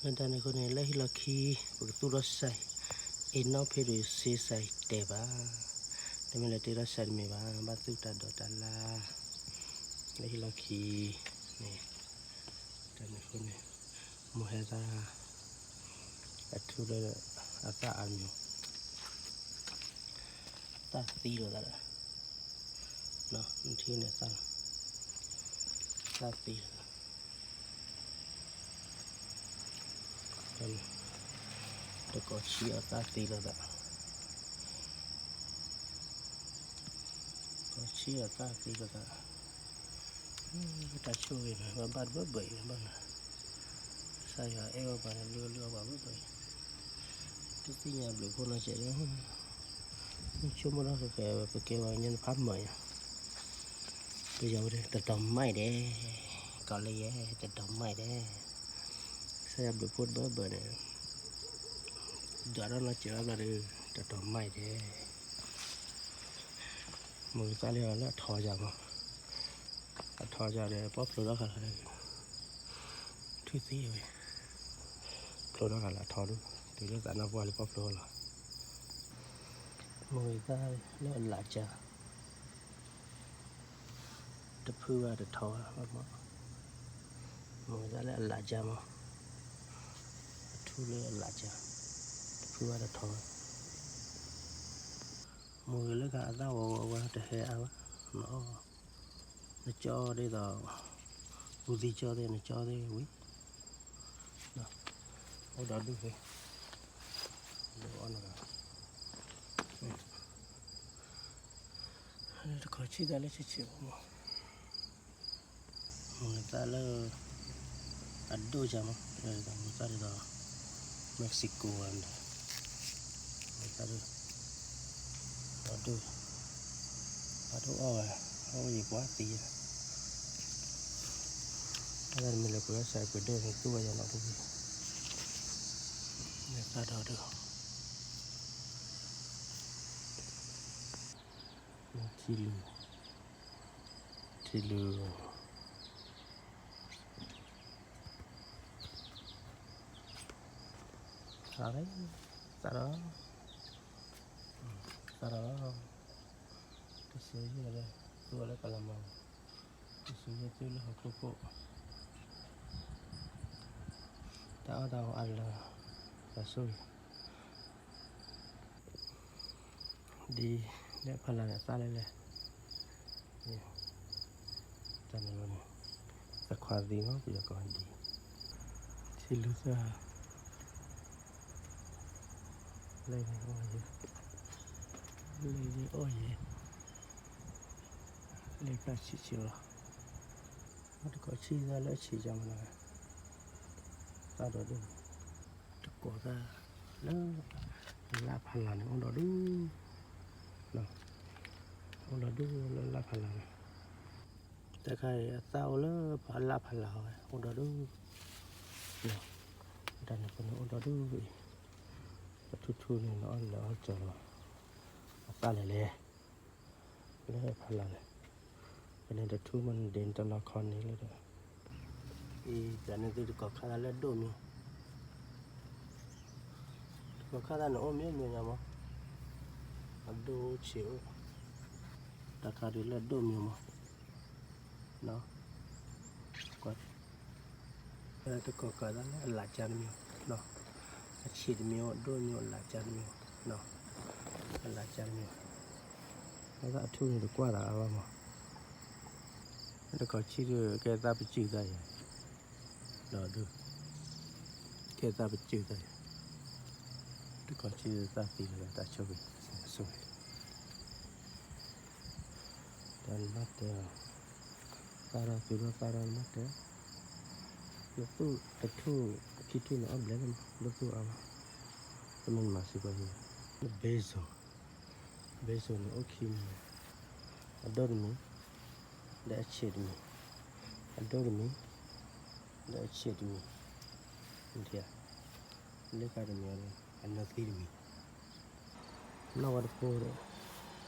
လၢတၢ်န့ၣ်အဃိန့ၣ် လၢဟံၣ်လီၢ်ခံ ပကသူၣ်ထီၣ်စဲး အ့ၣ်နီၣ်ဖ့ဒိၣ်စ့စဲးတဲာ်ဘၣ်, တမ့ၢ်လၢတ့ထီၣ်စဲးတမ့ၢ်ဘၣ်, ဘၣ်သူၣ်တၢ်ဒိးတၢ်လၢ် လၢဟံၣ်လီၢ်ခံန့ၣ်, တၢ်န့ၣ်အဃိန့ၣ် မိၢ်ဟဲသး အထူလၢအသၣ်အါမံၤ သၣ်သံလိာ်သးဒီး နထံၣ်န့ၣ်သၣ်လီၤ, သၣ်သံလိာ်သး, တကိးဆံးအသၣ်သံလိာ်သး, ကိးဆံးအသၣ်သံလိာ်သး, တၢ်ဆိၣ်ဂ့ၤန့ၣ် ဘၣ်ဘၣ်တဘၢဘၢအံၤဘၣ်နၤ, ကစၢ်ယွၤအဲၣ်ဘၣ်ပှၤန့ၣ် လုၢ်အီၣ်လုၢ်အီပှၤဘၢဘၢအံၤ, တသ့ၣ်ညါဘျုးဖှိၣ်နီတစဲးဒီး ဆိကမိၣ်ထီၣ်ဃဲၤဃဲၤ ပကဲပှၤကညီန့ၣ်ဖးမၢ်ယၤ, ပယီၤဝဲဒၣ် တဒိးမးဒဲး, ကီးလၢယဲ တဒိးမးဒဲး, ကစၢ်ယွၤဘျုးဖှိၣ်တဘၢဘၢန့ၣ် ဒွးထီၣ်နီၢ်စဲးဘၣ်ဘျီဒီး တဒိးမးဒဲး, မိၢ်ဂ့ၤသၣ်လၢအထီယၤမး, အထီယၤဒီး ပီၣ်ဖျိထီၣ်ဃာ်လီၤ, ထူၣ်သ့ဝဲ, ဖျိထီၣ်ဃာ်လၢအထီဒိၣ်, တုၤလၢသးနါပှၢ်လၢပီၣ်ဖျိလီၤ, မိၢ်ဂ့ၤသၣ်လၢအလးကၢ တဖုဘၣ်တထီဘၣ်, မိၢ်ဂ့ၤသၣ်လၢအလးကၢမး, အထူလၢအလးကၢ, တဖုဘၣ်တထီဘၣ်, မိၢ်ဂ့ၤလၢကအသၣ်ဝီဝီဝဲတဟဲအါဘၣ်, နအီၣ်, နကၠီဒ်သိး ပူၤသံကၠီသ့ၣ် နကၠီသ့ၣ်ဝံၤ, အိၣ်ဒီးဒူၣ်သ့ၣ်, ဒ်အီၣ်နဂၤ တခီဆံၣ်သၣ်လၢဆံးဆံးမး, မိၢ်ဂ့ၤသၣ်လၢ အဒိၣ်ယၤမး, မိၢ်ဂ့ၤသၣ်ဒ်သိး Mexico ဝဲမး, မိၢ်ဂ့ၤသၣ်ဒိၣ်, အဒိၣ်, အဒိၣ်အီၣ်ဝဲ, အအိၣ်ယံၤပှၤသံယၤ, တၢ်တမံၤလၢပှၤစဲးပှၤဒိၣ်န့ၣ် သူၣ်ဝဲယၤနီၢ်ပူၤ, မိၢ်ဂ့ၤသၣ်ဒီးဒိၣ် ထံလုၢ်, ထံလုၢ်, သၣ်ဒီး, သၣ်ဒီး, ကစၢ်ယွၤလၢ သူဝဲလၢကလးမး, ကစၢ်ယွၤသူလၢဟီၣ်ခိၣ်ခိၣ်, တၢ်အီၣ်တၢ်အီအါလၢ တၢ်ဆိၣ်ဂ့ၤ ဒ်လၢဖီလာ်န့ၣ် အသၣ်လဲၣ်လဲၣ်, တၢ်န့ၣ်လီၤန့ၣ်, သခွါသံမး ပယီၤကိးဒ်, ထံလုၢ်သၣ်, လဲၤန့ၣ်အီၣ်ယဲ, လဲၤန့ၣ်အီၣ်ယဲ, လဲၤသၣ်ဆံးဆံးလီၤ, တကိးဆံၣ်သၣ်လၢအဆံးယါမးနီၤ, သၣ်ဒီးဒိၣ် တကိးသၣ်လၢ အလၣ်ဖီလာ်န့ၣ် အိၣ်ဒီးဒူၣ်, အိၣ်ဒီးဒူၣ်လၢလၣ်ဖီလာ်န့ၣ်, တခါအံၤအသၣ်အိၣ်လၢပှၤလၣ်ဖီလာ်ဝဲ အိၣ်ဒီးဒူၣ်, တၢ်န့ၣ်ပန့ၣ်အိၣ်ဒီးဒူၣ်အံၤ, ပထူထူန့ၣ် နအီၣ်လဲၤအီၣ်ကၠီၤလီၤ, အသၣ်လဲၣ်လဲၣ် လၢဖီလာ်န့ၣ်, ပန့ၣ်တထူမးန့ၣ်ဒ်န့ၣ်တလီၤခီန့ၣ်လၢဒီး, အံၤတၢ်န့ၣ်သုတကိးခါသၣ်လၢအဒိၣ်မံၤ, တကိးခါသၣ်န့ၣ်အိၣ်မံၤမံၤညါမး, အဒိၣ်ဆံးအိၣ်, တၢ်ခါဒုးလၢအဒိၣ်မံၤမး, ကွၢ် တကိးကးသၣ်လၢအလးကၢတမံၤ, အဆံးတမံၤအိၣ် အဒိၣ်တမံၤအိၣ် အလးကၢတမံၤ, အလးကၢတမံၤ, အသၣ်အထူန့ၣ်တကွၢ်သးအါဘၣ်မး, တကိးဆံၣ်ဒုးကဲသၣ်ပစုၢ်သၣ်ယဲ, ဒီးဒုး ကဲသၣ်ပစုၢ်သၣ်ယဲ, တကိးဆံၣ်ဒုးသၣ်သံလီၤ တၢ်ဆိၣ်ဂ့ၤ ဆိၣ်ဂ့ၤ တၢ်နမၤတဲအီၤ, သၣ်ဒီးသုဒီးသၣ်ဒီးနမၤတဲ, နသူၣ်တထူၣ်ခံထူၣ်န့ၣ်အီၣ်ဘျဲၣ်လၢမး ဒိၣ်သူၣ်အါမး, တမ့ၢ်နမၤစံးပှၤယဲ, နဘ့စိၣ်, ဘ့စိၣ်န့ၣ်အိၣ်ခံမံၤ, အဒိၣ်တမံၤ, ဒီးအဆံးတမံၤ, အဒိၣ်တမံၤ, ဒီးအဆံးတမံၤ, လၢကါတမံၤအီၤဒီး အနၢသံတမံၤ နီၢ်ဝဲတပိဒီး, နီၢ်ဝဲတ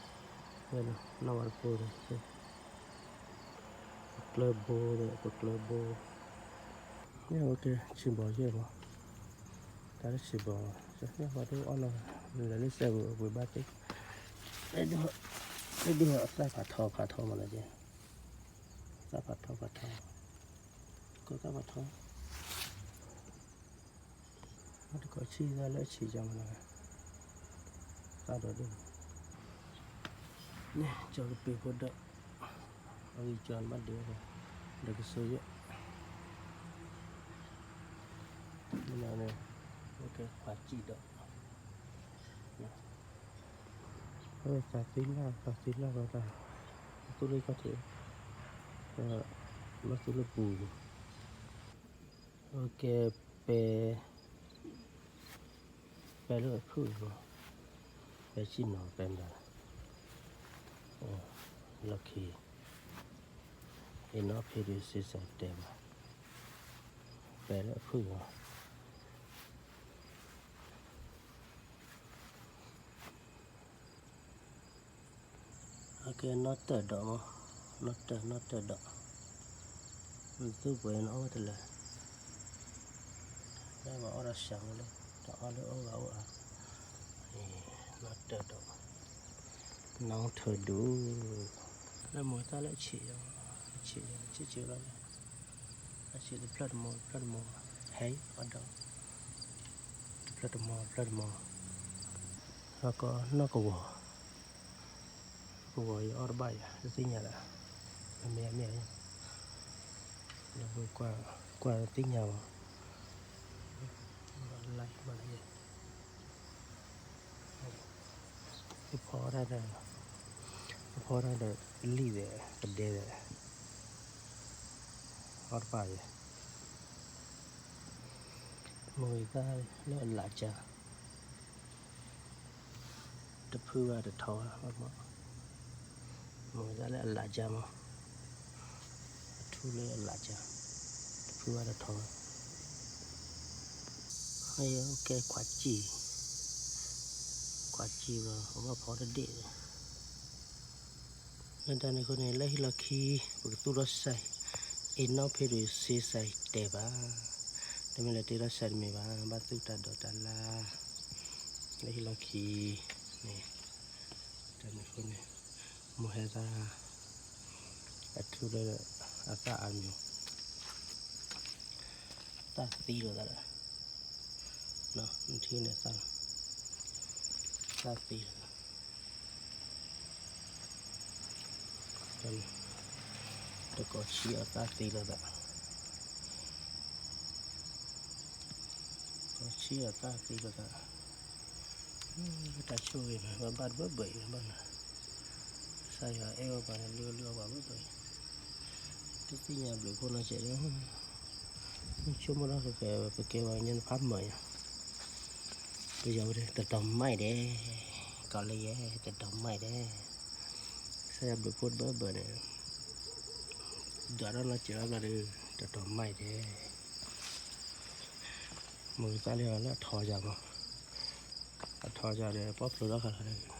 ပိဒီး, ပကျၢၢ်ဘိဒီး ပကျၢၢ်ဘိ, န့ၣ်ဝဲကဲ ဆံးဘီယဲၢ်မး, တၢ်လၢဆံးဘီ, ဆၢသ့ၣ်ပှၤဒိၣ်အီၣ်နီၤ, လဲၤလၢစဲပူၤ ပှ့ၤဘၣ်သ့ၣ်, ဒိၣ်, ဒိၣ်အသၣ်ဖးထီဖးထီမးလၢက့, သၣ်ဖးထီဖးထီ, ကိးသၣ်ဖးထီ, တကိးဆံၣ်သၣ်လၢအဆံးကမးနီၤ, သၣ်ဒီးဒိၣ်, န့ၣ်ကၠီကပ့ၤဖိဒီး, အဂံၢ်ကၠီနဘၣ်ဒုး, ဒီးကစိယဲၢ် န့ၣ်, ကဲခွါစံၣ်ဒီး, သးသ့လၢ် သးသ့လၢ်ဝဲဒၣ်, သူၣ်လၢကီၢ်ထံး, ဘၣ်သူၣ်လၢပူၤ, ကဲပဲ ပဲလၢအဖုၣ်, ပဲစံၣ်နီၤပဲမတၤ, လီၢ်ခံ, အ့ၣ်နီၣ်ဖ့ဒုးစ့စဲးတဲဘၣ်, ပဲလၢအဖုၣ်လီၤ. အကဲနီၣ်တၢၢ်ဒီးမး, နီၣ်တၢၢ် နီၣ်တၢၢ်ဒီး, နသူၣ်ပှဲၤနအီၣ်ဝဲတလၢ, လၢဘၣ်အီၣ်ဒီးစှၤဝဲလၢ, တအီၣ်လၢအီၣ်ဂၤအိၣ်ဧါ, နီၣ်တၢၢ်ဒီး, နီၣ်ထၢၣ်ဒိၣ်, လၢမိၢ်သၣ်လၢအဆံး, အဆံး, ဆံးဆံးလီၤ, အဆံးတဖျၢၣ်တမီၤ တဖျၢၣ်တမီၤ, ဟဲအီၣ်ဒီး, တဖျၢၣ်တမီၤ တဖျၢၣ်တမီၤ, နီၢ်ကဝီၤ ကဝီၤယအီၣ်တဘၣ်ယၤ တသ့ၣ်ညါဒီး, အမ့ၢ်အမ့ၢ်, လၢကွၢ် ကွၢ်တသ့ၣ်ညါဘၣ်, လၢမၤလၢယဲ, ယဖီတၢ်ဒီး, ယဖီတၢ်ဒီးလံၣ်ဒီး ပဒဲဒီး, အီၣ်တဘၣ်ယဲ, မိၢ်သၣ်လၢအလးကၢ် တဖုဘၣ်တထီဘၣ်, မိၢ်သၣ်လၢအလးကၢ်မး, အထူလၢအလးကၢ်, တဖုဘၣ်တထီဘၣ်, အကဲခွါစံၣ်, ခွါစံၣ်ဘၣ် အဘၣ်ဖီတဒ့ၣ်, လၢတၢ်န့ၣ်အဃိန့ၣ် လၢဟံၣ်လီၢ်ခံ ပကသူၣ်ထီၣ်စဲး, အ့ၣ်နီၣ်ဖ့ဒုးစ့စဲးတဲဘၣ်, တမ့ၢ်လၢတ့ထီၣ်စဲးတမ့ၢ်ဘၣ်, ဘၣ်သူၣ်တၢ်ဒိးတၢ်လၢ်, လၢဟံၣ်လီၢ်ခံန့ၣ်, တၢ်န့ၣ်အဃိန့ၣ်, မိၢ်ဟဲသၣ်, အထူလၢ, အသၣ်အါမံၤ, သၣ်သံလိာ်သးဒီး, နထံၣ်န့ၣ်သၣ်, သၣ်သံလိာ်သး တကိးဆံအသၣ်သံလိာ်သး, ကိးဆံအသၣ်သံလိာ်သး, တၢ်ဆိၣ်ဂ့ၤမး ဘၣ်ဘၣ်တဘၢၣ်ဘၢၣ်အံၤဘၣ်နၤ, ကစၢ်ယွၤအဲၣ်ဝဲပှၤန့ၣ် လုၢ်လုၢ်အီၣ်ပှၤဘၢၣ်ဘၢၣ်အံၤ, တသ့ၣ်ညါဘျုးဖှိၣ်နီတစဲးဒီး, ဆိကမိၣ်ထီၣ်ကကဲ ပကဲပှၤကညီတဖၣ်မၢ်ယၤ ပယီၤဝဲဒၣ် တတီၤမၢ်ဒဲး, ကီးလၢယဲၢ်တတီၤမၢ်ဒဲး, ကစၢ်ယွၤဘျုးဖှိၣ်တဘၢဘၢန့ၣ်, ဒွးထီၣ်နီၢ်စဲးလီၤဘျီဒီး တတီၤမၢ်ဒဲး, မိၢ်သၣ်လၢအထီယၤမး, အထီယၤဒီး ပီၣ်ဖျိထီၣ်ဃာ်လီၤဒီး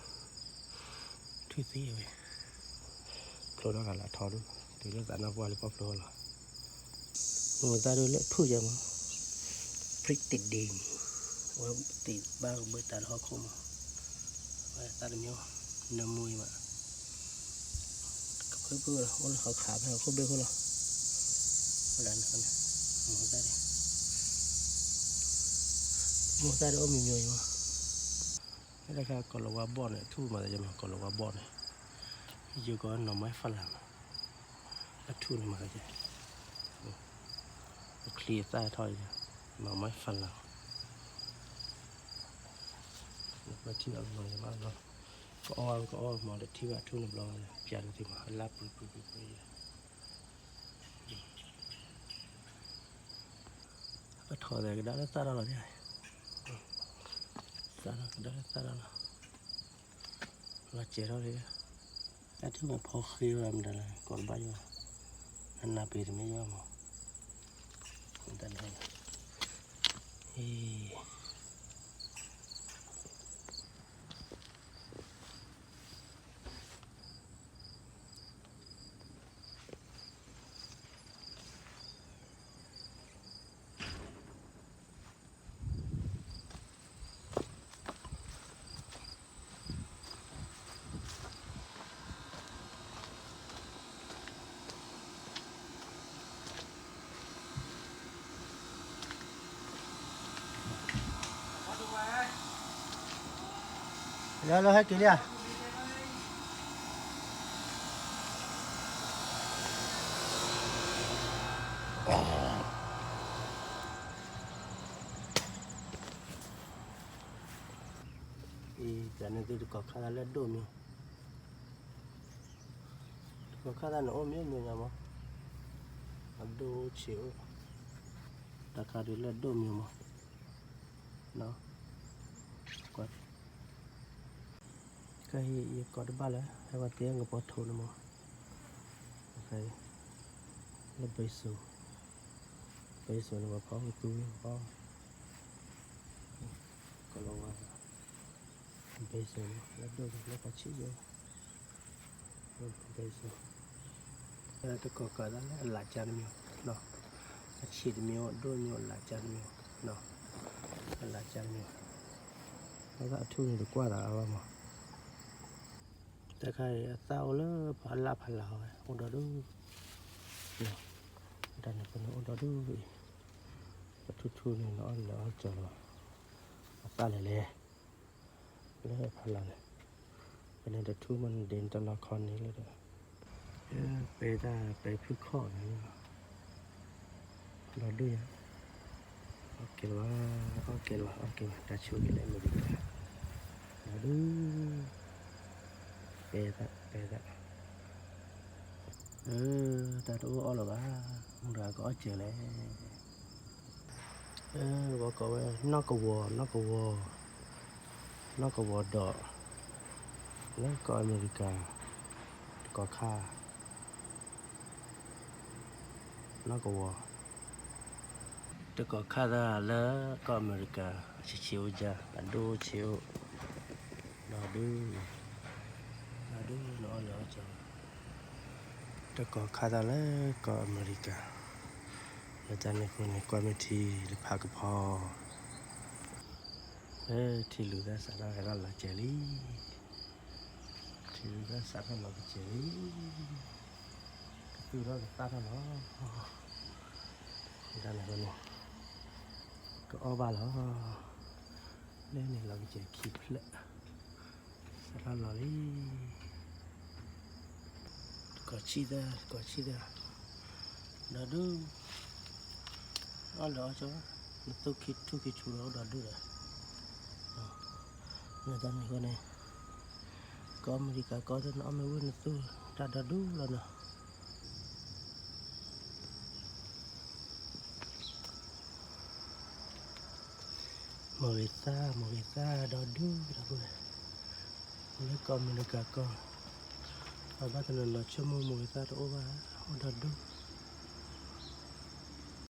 ထူၣ်သံဝဲ, ဖျိထီၣ်ဃာ်လၢအထီဒိၣ်, တုၤလၢသးနါပှၢ်လၢပီၣ်ဖျိလီၤ, မိၢ်သၣ်ဒိၣ်လၢဖုၣ်ယၤမး, ပြံတဒ့, အဝဲသ့ၣ်ဘၣ်ကဘၢတၢ်လၢဟီၣ်ခိၣ်မး, အဝဲသၣ်တမံၤ, နၢမူအံၤမး, ကဖုၣ်ဖုၣ်လီၤ အိၣ်လၢဟီၣ်ခးဖဲဟီၣ်ခိၣ်ဘ့ၣ်ခိၣ်လီၤ, မိၢ်သၣ်ဒၣ်, မိၢ်သၣ်ဒၣ်အိၣ်မံၤမံၤအံၤမး တၢ်တခါကီၤလၤဝါဘီၣ်န့ၣ် အထူၣ်မၤသးယဲမး ကီၤလၤဝါဘီၣ်န့ၣ်, ယိၤကီးနီၢ်မံၣ်ဖးလၢ်မး, အထူၣ်န့ၣ်မၤသးယဲ, ပချံအသၣ်ထီၣ်ယဲ, နီၢ်မံၣ်ဖးလၢ်, ပထံၣ်ဘၣ်ဘျီယဘၣ်ဘျီ, ကအီၣ်ဘၣ်ကအီၣ်မး တထံၣ်ဘၣ်အထူၣ်န့ၣ်ဘျီ, ပျးတသ့မး အလၢပှံၤပှံၤပှံၤပှံၤယဲ ပထီၣ်သဲးကဒါလၢသၣ်ထီၣ်လီၤ, သၣ်ထီၣ်ကဒါလၢသၣ်ထီၣ်လီၤ, လီၤစဲးထီၣ်လံ, တၢ်ထံၣ်မ့ၢ်ဖီဃ့ဝဲမတၤလဲၣ် ကိးတဘၣ်ယိၣ်, နနၢ်ပှ့ၤတမ့ၢ်ယိၣ်မး, တၢ်န့ၣ်, အံၤ တၢ် လၢလၢဟဲက့ၤလံဧါ. အံၤ တၢ်န့ၣ်သုတကိးခါသၣ်လၢအဒိၣ်မ့ၢ်, တကိးခါသၣ်န့ၣ်အိၣ်မ့ၢ်မ့ၢ်ညါမး, အဒိၣ်ဆံးအိၣ်, တၢ်ခါဒုးလၢအဒိၣ်မ့ၢ်မး, ကဟံးယကိးတဘၣ်လၢ ဟဲဝဲသ့ၣ်ကပီၤထိးန့ၣ်မး, လၢဘဲစိၤ, ဘဲစိၤန့ၣ် ပှၤဖီကသူဝံၤအီၤ, ကလီၤဝါ, ဘဲစိၤန့ၣ် လၢဒိၣ်လၢပှၤဆံးယဲ, ဘဲစိၤ, တကိးခါသၣ်လၢအလၢ်ကၢ်တမံၤ, အဆံးတမံၤအိၣ် အဒိၣ်တမံၤအိၣ် အလၢ်ကၢ်တမံၤ, အလၢ်ကၢ်တမံၤ, အသၣ်အထူၣ်န့ၣ်တကွၢ်သးအါဘၣ်မး, တၢ်ခါအံၤအသၣ်အိၣ်လၢဖးလၢ်ဖးလၢ်ဝဲ အိၣ်ဒီဒူၣ်, တၢ်န့ၣ်အဃိန့ၣ်အိၣ်ဒီဒူၣ်အံၤ, ပထူထူန့ၣ် နအီၣ်လၢအီၣ်ကၠီလီၤ, အသၣ်လဲၤလဲၤ လၢဖးလၢ်န့ၣ်, ပန့ၣ်တထူမ့ၢ်နဒ့နတလီၤခီန့ၣ်လၢဒီး, ပဲတၢ်ပဲဖုခီၣ်န့ၣ်, ဒီဒူၣ်ယၤ, အီၣ်ကဲလၢၤဘၣ်, အီၣ်ကဲလၢၤဘၣ် အီၣ်ကဲလၢၤဘၣ် တၢ်ဆိက့ၤလၢအမဲရကၤ, ဒီဒူၣ်, ပဲသၣ် ပဲသၣ်, တၢ်တအိၣ်အီၣ်လၢၤဘၣ်, မုၢ်တဂၤကအီၣ်စၢၤလဲၣ်. ဝဲကိးဝဲ နီၢ်ကဝီၤ နီၢ်ကဝီၤ, နီၢ်ကဝီၤဒီး, လၢကီၢ်အမဲရကၤ, တကိးခါ, နီၢ်ကဝီၤ, တကိးခါသၣ်လၢကီၢ်အမဲရကၤ အဆံးဆံးအိၣ်ကၢ် အဒိၣ်ဆံးအိၣ်, ဒီဒူၣ်, ဒီဒူၣ်နအီၣ်လၢအီၣ်ကၠီ တကိးခါသၣ်လၢကီၢ်အမဲရကၤ, လၢတၢ်န့ၣ်အဃိန့ၣ် ကွၢ်မ့ၢ်ထံလၢဖးကဖီ, ထံလူၤသၣ်စးထီၣ်ဟဲထီၣ်လီၤကဲၤလံ, ထံလူၤသၣ်စးထီၣ်လီၤကဲၤလံ, ကသူၣ်ထီၣ်ကသၣ်ထီၣ်လီၤ, လၢတၢ်န့ၣ်အဃိန့ၣ် ကအီၣ်ဘၣ်လီၤ, လၢန့ၣ်လီၤကဲၤခံဖျၢၣ် စးထီၣ်လီၤလံ, တကိးဆံၣ်သၣ် တကိးဆံၣ်သၣ်, ဒီဒူၣ်, အီၣ်လၢအီၣ်ကၠီ, နသူၣ်ခံထူၣ်ခံဆူၣ်လီၤဒီဒူၣ်ဒီး, လၢတၢ်န့ၣ်အဃိန့ၣ် ကီၢ်အမဲရကၤကီၢ်သ့ၣ် နအီၣ်မ့ၢ်ဝံၤနသူၣ်တၢ်ဒီဒူၣ်လီၤနီၤ. မ့ၢ်ဂ့ၤသၣ် မ့ၢ်ဂ့ၤသၣ်ဒီဒူၣ်ဒီး, လၢကီၢ်အမဲရကၤကီၢ်, အဘၣ်တနၢၤလီၤဆိကမိၣ် မ့ၢ်ဂ့ၤသၣ်တအိၣ်ဘၣ် အိၣ်ဒီဒူၣ်,